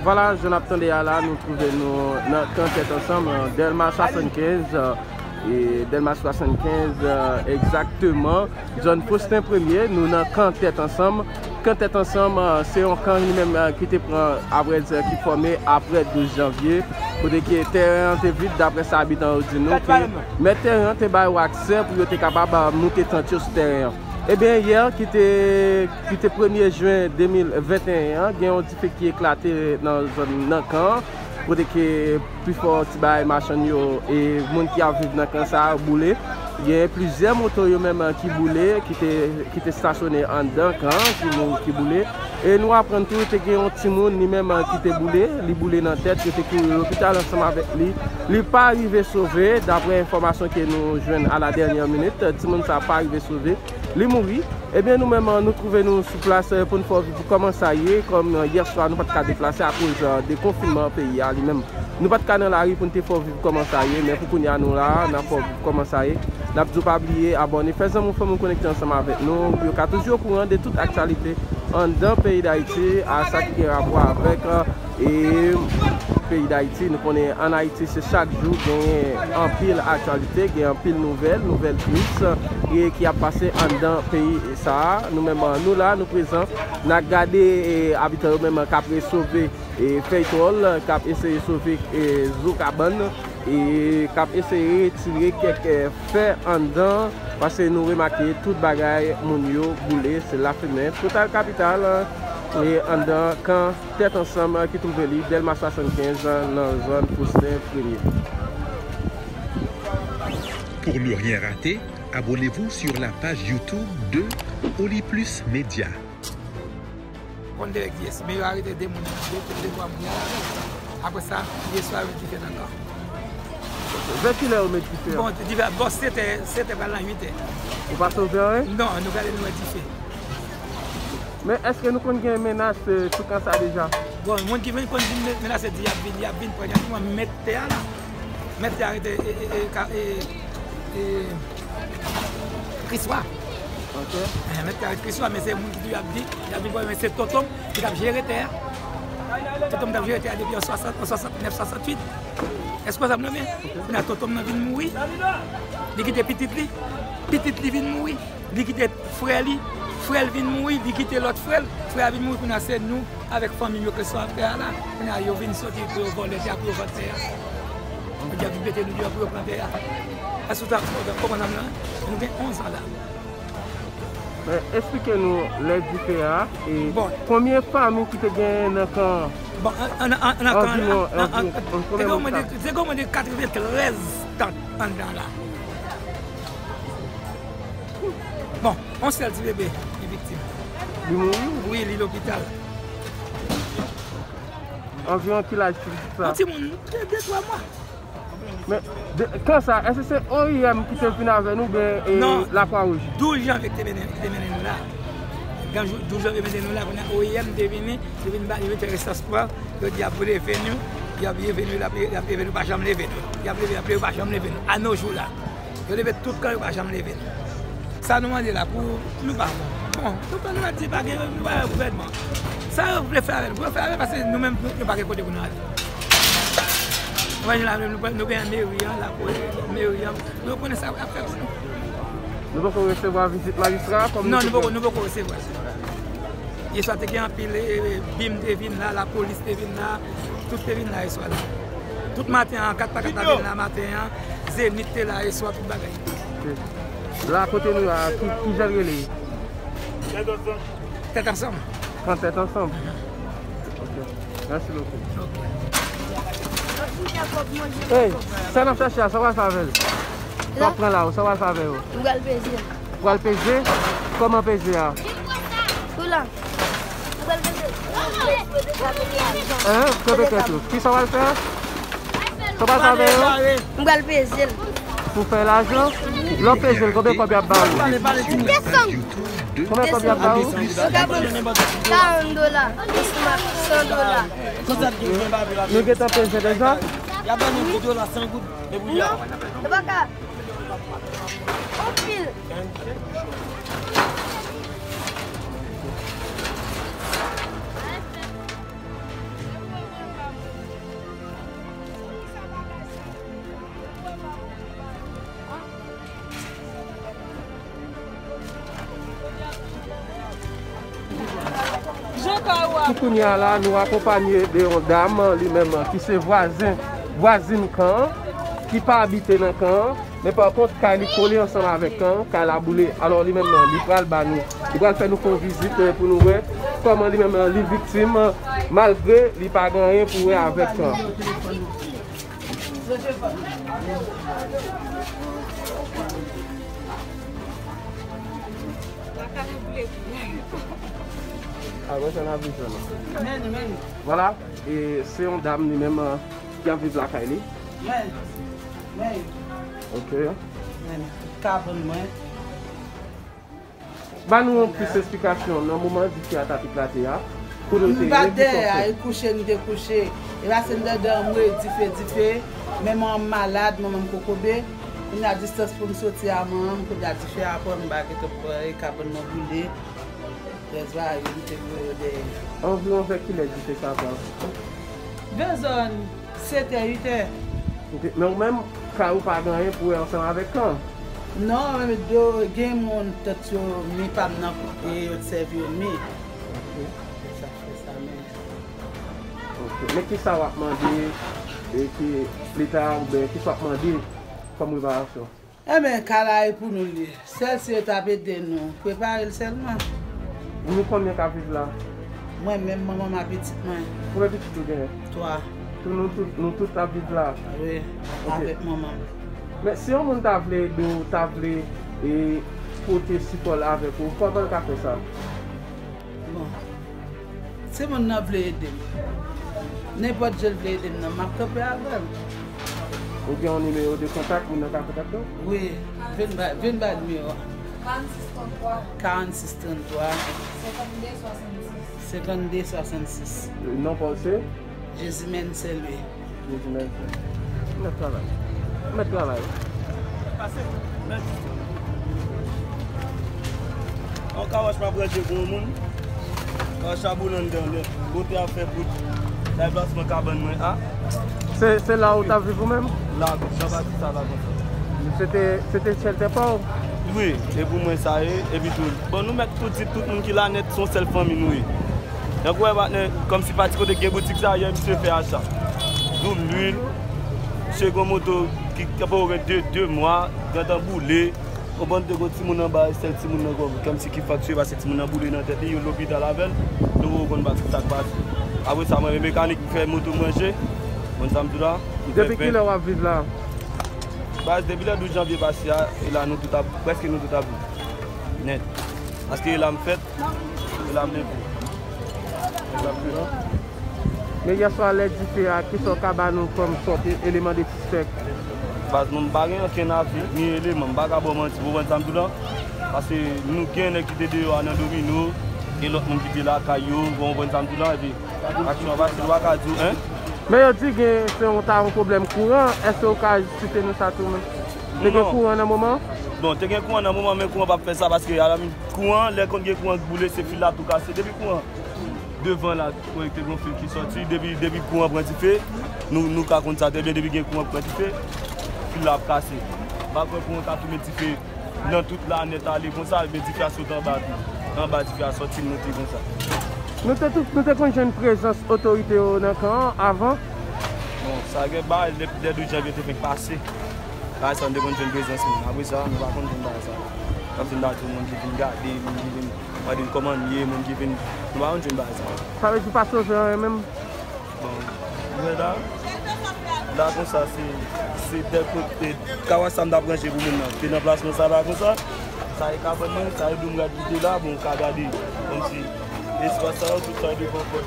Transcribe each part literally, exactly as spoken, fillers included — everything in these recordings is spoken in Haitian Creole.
Vwala, jan n ap tande a la, nou twouve nou nan kan Tèt Ansanm, Dèlma swasannkenz, e Dèlma swasannkenz, egzakteman, zòn Fosten Premye, nou nan kan Tèt Ansanm. Kan Tèt Ansanm, se yon kan li menm ki te pran apre, ki fòme apre douz janvye, kote ke tèren an te vid, daprè sa abitan yo di nou, ke mèt tèren an te ba yo aksè pou yo te kapab moute tant yo sou tèren an. Ebyen, yè, ki te, ki te premye jen de mil venteyen an, gen yon dife ki eklate nan zòn nan kan an, kote ke pifò ti bagay machann yo e moun ki ap viv nan kan sa a boule. Gen plizyè moto yo menm ki boule, ki te, ki te stasyone anndan kan an, ki mou-, ki boule. E nou aprann tou, te gen yon timoun li menm ki te boule, li boule nan tèt, yo te kouri lopital ansanm avèk li. Li pa rive sove, daprè enfòmasyon ke nou jwenn à la dernière minute, timoun sa a pa rive sove. Li mouri. Ebyen, nou menm, nou twouve nou sou plas, eh, pou n fè w viv kòman sa ye. Kòm, eh, yè swa, nou pa t ka deplase akoz, eh, de konfinman peyi a li menm. Nou pa t ka nan lari pou n te fè w viv kòman sa ye, men pou kounye a nou la, n ap fè w viv kòman sa ye. N ap di w pa bliye abòne, fè zanmi w, fanmi w konekte ansanm avèk nou, pou yo ka toujou okouran de tout aktyalite anndan peyi Dayiti, a sa ki gen rapò avèk, eh, e peyi Dayiti, nou konnen ann Ayiti se chak jou genyen anpil aktyalite, gen anpil nouvèl, nouvèl tris, e ki ap pase anndan peyi sa a. Nou menm, nou la, nou prezan, n ap gade, e, abitan yo menm k ap resove, e, fèy twòl, k ap eseye sove, e, zo kabann, e k ap eseye retire kèk, e, fè anndan, paske nou remake tout bagay moun yo boule, se lafimen total kapital, e anndan kan Tèt Ansanm ki twouve li Dèlma swasannkenz nan zòn Fosten Premye. Pour ne rien rater, abonnez-vous sur la page YouTube de Oli Plus Média. Konn dirèk yes, men yo arete de moun, de, de twa moun, y al avè l. Apre sa, yè swa, yo met dife nan kan. Vè kilè yo met dife a? Bon, dife a, bò sèt è, sèt è pral nan uit è. Ou pa sove anyen? Non, nou gade nou wè dife. Men èske nou konn gen menas, eh, sou kan sa deja? Bon, moun ki vin konn vin men-, menase di y ap vin, y ap vin pran, y ap vin met tè a la. Met tè a rete, e, e, e, ka, e, e, Kriswa. Ok. Eh, met tè a rete Kriswa, men se moun ki di y ap di, y ap vin pran, men se Tonton ki t ap jere tè a. Tonton t ap jere tè a depi an swasant, an swasantnèf, swasanntuit. Èske w konn sa m nan men? Ok. Kounye a Tonton nan vin mouri. Li kite pitit li. Pitit li vin mouri. Li kite frè li, frè l vin mouri, li kite lòt frè l, frè a vin mouri, kounye a se nou, avèk fanmi m yo, ke sa ap fè a la. Kounye a yo vin soti pou yo vòlè tè a, pou yo vann tè a. Yo di ap vin mete nou deyò pou yo pran tè a. Èske w ta konprann m nan? Nou gen onz an la. Men, eksplike nou lè dife a, e konbyen fanmi ki te genyen nan kan an? Bon, an, an, an, nan kan an la, anviwon, an, an, anviwon, konbyen moun ki ta? Se gen omwen de katreventrèz tant anndan la. Bon, yon sèl ti bebe ki viktim. Li mouri? Wi, li lopital. Anviwon ki laj ti pitit sa? Yon timoun de, de, twa mwa. Men, de, kan sa, èske se O I M ki te vin avè nou, oubyen, e, Lakwa Wouj? Non, douz janvye ki te mennen, ki te mennen nou la. Kan jou, douz janvye mennen nou la, kounye a O I M te vini, te vin ba, yo te fè resans pran, yo di y ap leve nou, y ap leve nou, y ap, y ap leve nou, pa janm leve nou. Y ap leve, y ap leve, pa janm leve nou. A nos jours la. Yo leve tout kan, yo pa janm leve nou. Sa nou mande la pou nou pa bon. Bon, nou pa, nou pa di pa gen, nou pa gen gouvènman. Sa yo vle fè avè nou, pou yo fè avè, paske nou menm, nou, nou pa gen kote pou nou ale. Ou wè la menm, nou, nou gen meri an, lapolis, meri an, nou konnen sa y ap fè pou nou. Nou poko resevwa vizit majistra a kòm... Non, nou poko, nou poko resevwa l. Yè swa te gen anpil, e, e, bim te vin la, lapolis te vin la, tout te vin la yè swa la. Tout maten an, kat pa kat la vin la maten an, Zenith te la yè swa, tout bagay. Ok. La kote nou la, ki, ki jan l rele? Tèt Ansanm. Kan Tèt Ansanm? Ok. Mèsi bokou. Ok. Hey, sa n ap chache a, sa w pral fè avè l? Sa w ap pran la, sa w pral fè avè yo? M pral peze l. Ou pral peze? Kòman peze a? Tou la. M pral peze l. Hein? Kenbe tèt ou. Kisa w pral fè? Sa w pral fè avè yo? M pral peze l. Pou fè lajan? Lè w peze l, konbyen kòb y ap ba ou? Kèk san. Konbyen kòb y ap ba ou? Yo ka ban m karant dola. San dola. Nou gentan peze deja? Y ap ban nou dola, san goud. Non, yo pa ka. Anpil. Kounye a la, nou akonpanye de yon dam, li menm, ki se vwazen, vwazin kan an, ki pa abite nan kan an, men pa kont, kay li kole ansanm avèk kan an, kay la boule. Alò, li menm, li pral ba nou, li pral fè nou fè yon vizit, eh, pou nou wè kòman li menm, li viktim, malgre li pa gen anyen pou wè avèk kan an. Apre sa, n a vin jwenn ou. Vwala, e se yon dam li menm, eh, ki ap viv lakay li. Ok. Kabann mwen. Ba nou yon plis esplikasyon nan moman dife a t ap eklate a. Kote w te ye, ki sa w fè? M pa t dèyè a, e kouche m te kouche. E pase m dedan, m rele dife, dife. Men manman m malad, manman m kokobe. Kounye a distans pou m soti a manman m, kounye a dife a pran m, m pa gentan pran, e kabann mwen boule. Rès bagay yo, m te voye yo dèyè. Anviwon vè kilè dife sa pran? Vezòn. Sèt è, uit è. Ok, men ou menm, kay ou pa gen anyen pou wè ansanm avèk kan? Non, men do, gen moun, tant yo, mi pa m nan, e yo t sèvi yo mi. Ok. Sa k fè sa, men. Ok, men kisa w ap mande, e ki leta, oubyen kisa w ap mande kòm reparasyon? Enben, kay la e pou nou l ye. Sèl si yo t ap ede nou, prepare l sèlman. Nou konbyen k ap viv la? Mwen menm, manman m ak pitit mwen. Konbyen pitit ou genyen? Twa. Tou nou tout, nou tout ap viv la? Wi, avèk manman m. Men si yon moun ta vle ede w, ta vle, e, pote sipò l avèk ou, kòman l ka fè sa? Bon. Si moun nan vle ede m, nenpòt jan l vle ede m nan, m ap kanpe avè l. Ou gen yon nimewo de kontak, moun nan ka kontakte w? Wi, vin ba, vin ba nimewo a. Karannsis tranntwa. Karannsis tranntwa. Senkannde swasannsis. Senkannde swasannsis. Non pa w se? Jezimèn Sèlwi. Jezimèn Sèlwi. Mèt travay. Mèt travay. Pase. Mèt. Yon kawòch m ap ranje pou yon moun. Kawòch la boule anndan, lè kote ap fè bout. Sa e plasman kabann mwen a. Se, se la ou t ap viv ou menm? La, jan pati sa la konsa. Se te, se te chèltè pa w? Wi, e pou mwen sa ye, epi tou. Bon, nou mèt tou di tout moun ki la nèt, se yon sèl fanmi nou ye. Donk, ou wè, patnè, kòmsi pati kote gen boutik sa, yè, misye fè acha. Doub lwil, misye gen yon moto ki, ki poko gen de, de mwa, gentan boule. Ou konprann, te gen yon timoun anba, e sèl timoun nan kòm, kòmsi ki fakture, paske timoun nan boule nan tèt li, yo lopital avè l. Nou poko konn pati sa k pase. Apre sa, mwen, mekanik fè moto m ranje. Konn sa m di w la? Depi kilè w ap viv la? Baz, depi lè douz janvye pase a, e la nou tout ap, prèske nou tout ap viv. Nèt. Paske e la m fèt, e la m leve. E la m fèt. Men yè swa lè dife a, kisa w ka ba nou kòm sòt eleman de sispèk? Baz, mwen m pa gen okenn avi, ni eleman, m pa ka ba w manti, ou konprann sa m di w la? Paske nou gen nèg ki te deyò a nan domino, gen lòt moun ki te lakay yo, ou konprann sa m di w la, epi aksyon an pase, nou pa ka di w, en? Men yo di gen, se yon ta yon pwoblèm kouran, èske w ka site nou sa tou menm? Te gen kouran nan moman? Bon, te gen kouran nan moman, men kouran p ap fè sa, paske alarm kouran, lè konn gen kouran k boule, se fil la tou kase. Depi kouran devan la, konekte gon fil ki sòti, depi, depi kouran pran dife, nou, nou ka konn sa trè byen, depi gen kouran k pran dife, fil la ap kase. M pa kwè kouran ka tounen dife nan tout lanèt ale konsa, men dife a sot anba tou. Anba dife a sòti monte konsa. Nou te tou, nou te konn jwenn prezans otorite yo nan kan an avan? Bon, sa gen bagay, lè, lè douz janvye te fenk pase. Bagay sa, nou te konn jwenn prezans moun. Apre sa, nou pa konn jwenn bagay sa. Kòmsi m ta di w, moun ki vin gade, moun ki vin mande n kòman n ye, moun ki vin, nou pa konn jwenn bagay sa. Sa vle di w pa sove anyen menm? Bon, ou wè la, la konsa, se, se dè kote, kawòch sa m t ap ranje pou moun nan, te nan plasman sa la konsa. Sa e kabann mwen, sa e dom rad ki te la, bon, ou ka gade, kòmsi espas sa yo, tout sa e devan pòt.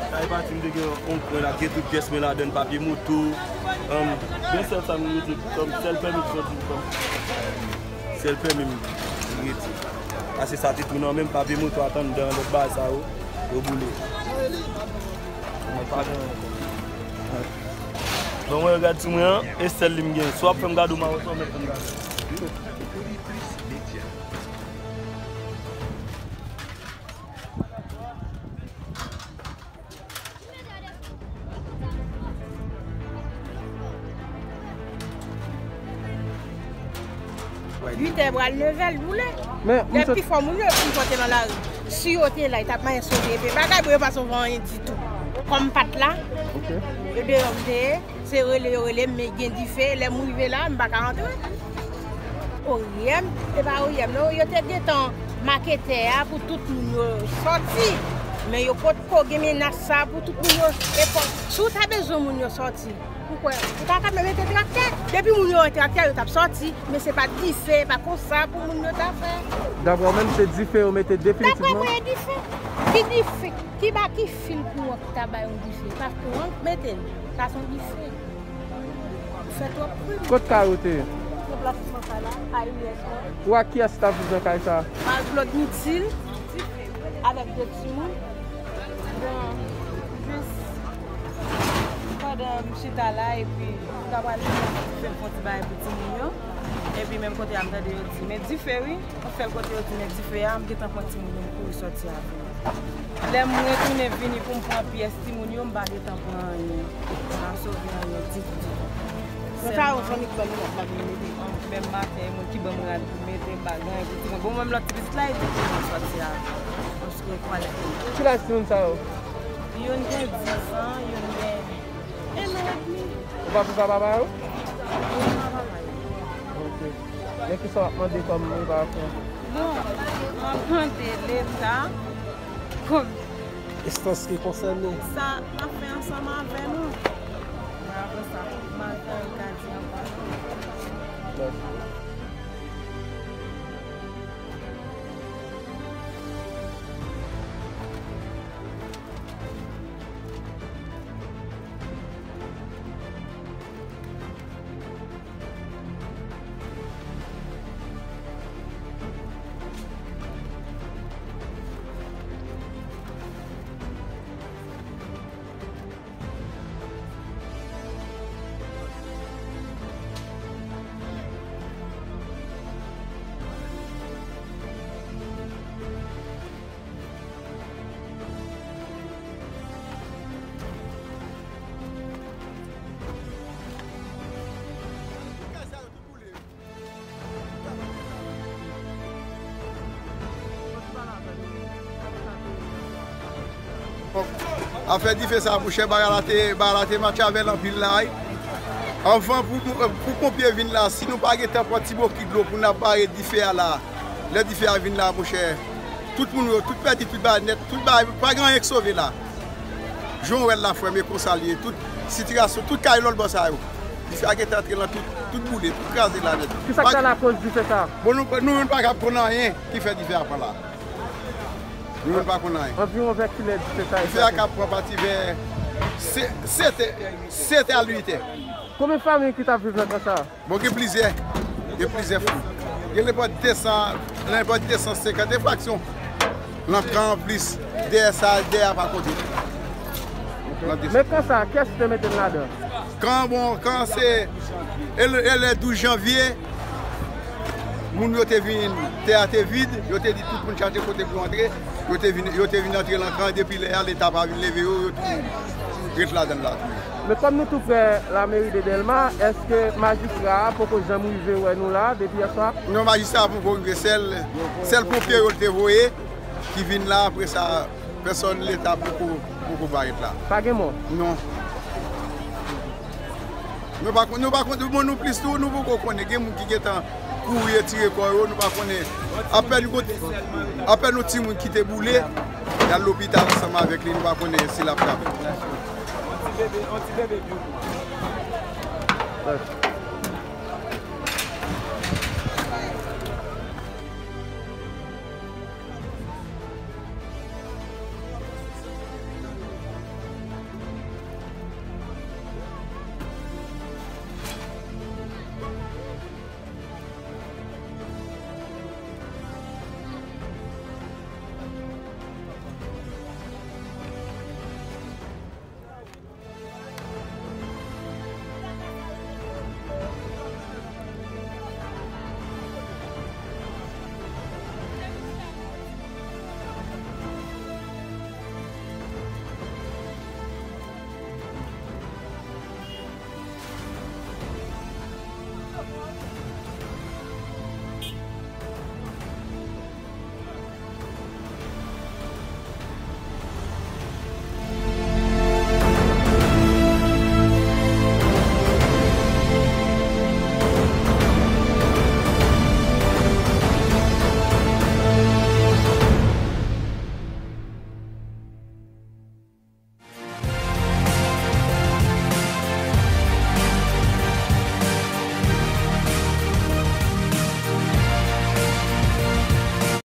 Sa e pati m te gen yon kwen la, gen tout pyès mwen ladann, papye moto, um, gen sèl sa m rete, kòm sèl pèmi m sòti, kòm sèl pèmi m rete. Paske sa te tou nan men m, papye moto a t anndan, lòt bagay sa yo, yo boule. Mwen pa gen ankò. Bon, mwen gad sou mwen an, e sèl li m gen. Si w ap fè m gade w, m a wè sa w mèt fè m gade. Uit è pral nèf è l boule. Lè pi fò moun yo pi pote nan lari. Si yo te la, yo t ap manyen sove epi bagay, bon, yo pa sove anyen ditou. Kòm m pa t la, yo deyò m te ye, se rele yo rele m, men gen dife, lè m rive la, m pa ka antre. O I M, se pa O I M non, yo te gentan make tè a pou tout moun yo sòti. Men yo potko gen menas sa pou tout moun yo. E fò, si w ta bezwen moun yo sòti, ou kwè, ou ta ka mete traktè. Depi moun yo wè traktè, yo t ap sòti. Men se pa dife, pa konsa pou moun yo ta fè. Daprè w menm, se dife yo mete definitivman? Daprè mwen, e dife. Ki dife? Ki ba, ki fil kouran ki ta bay yon dife? Pa kouran k mete l. Sa se yon dife. Ou fè twòp krim. Kot kay ou te ye? Nan plas Mansala, a U S O. Ou ak kiyès ki t ap viv nan kay sa a? Marie Claude Mitil, avèk de timoun. Bon, jis pandan m chita la, epi m ta pral fè m fè yon ti bagay pou timoun yo. Epi menm kote a, m tande yo di, men dife wi. Yon sèl kote yo di men dife a, m gentan pran timoun yo, m kouri sòti avè yo. Lè m retounen vini pou m pran pyès timoun yo, m pa gentan pran anyen. M pa sove anyen ditou, ditou. Sèlman, yon fanmi ki ban nou nòt la vin mete. Menm maten, e moun ki ban m rad pou mete, m pa gen anyen pou timoun. Bon, menm lòt ti pitit la, e di pou m sòti avè yo. Paske kwalè. Ki laj timoun sa yo? Youn gen dis an, youn gen en an edmi. Ou pa pi papa pa yo? Non, m pa papa yo. Ok. Men kisa w ap mande kòm reparasyon? Bon, m ap mande Leta kòm enstans ki konsène. Sa n ap fè ansanm avè nou. Men apre sa, m pa gen anyen m ka di ankò. Mèsi. Afè dife sa, monchè, bagay la te, bagay la te match avè l anpil la, wi. Anvan pou, pou ponpye vin la, si nou pa gentan pran ti bokit dlo pou n ap bare dife a la, lè dife a vin la, monchè, tout moun yo, tout pèdi, tout bagay nèt, tout bagay, pa gen anyen k sove la. Jan w wè l la, frè m, e konsa l ye. Tout sitirasyon, tout kay lòtbò sa yo. Dife a gentan antre lan, tout, tout boule, tout kraze la nèt. Kisa k ta lakoz dife sa? Bon, nou, nou menm pa ka konn anyen ki fè dife a pran la. Nou menm pa konn anyen. Anviwon vè kilè dife sa? Dife a ka pran pati vè se-, sèt è, sèt è a uit è. Konbyen fanmi ki t ap viv nan kan sa? Bon, gen plizyè. Gen plizyè fanmi. Gen nenpòt de san, nenpòt de san senkant enfraksyon. Nan kan an plis, dèyè sa, dèyè a pa konte. Nan de san. Men kan sa, kiyès ki te mete n ladan? Kan, bon, kan se, e lè, e lè douz janvye, moun yo te vin, tè a te vid, yo te di tout moun chache kote pou yo antre, yo te vin, yo te vin antre nan kan, depi lè a, Leta pa vin leve yo, yo tou ret ladan l la tou. Men kòm nou tou prè lameri de Dèlma, èske majistra a poko janm rive wè nou la depi yèswa? Non, majistra a poko rive, sèl, sèl ponpye yo te voye ki vin la, apre sa, pèsòn Leta poko, poko parèt la. Pa gen mò? Non. Nou pa konn, nou pa konn, bon, nou plis tou, nou poko konnen. Gen moun ki gentan kouri retire kò yo, nou pa konnen. Apèn kote, apèn yon timoun ki te boule, y al lopital ansanm avèk li, nou pa konnen si l ap trape. Yon ti bebe, yon ti bebe pye.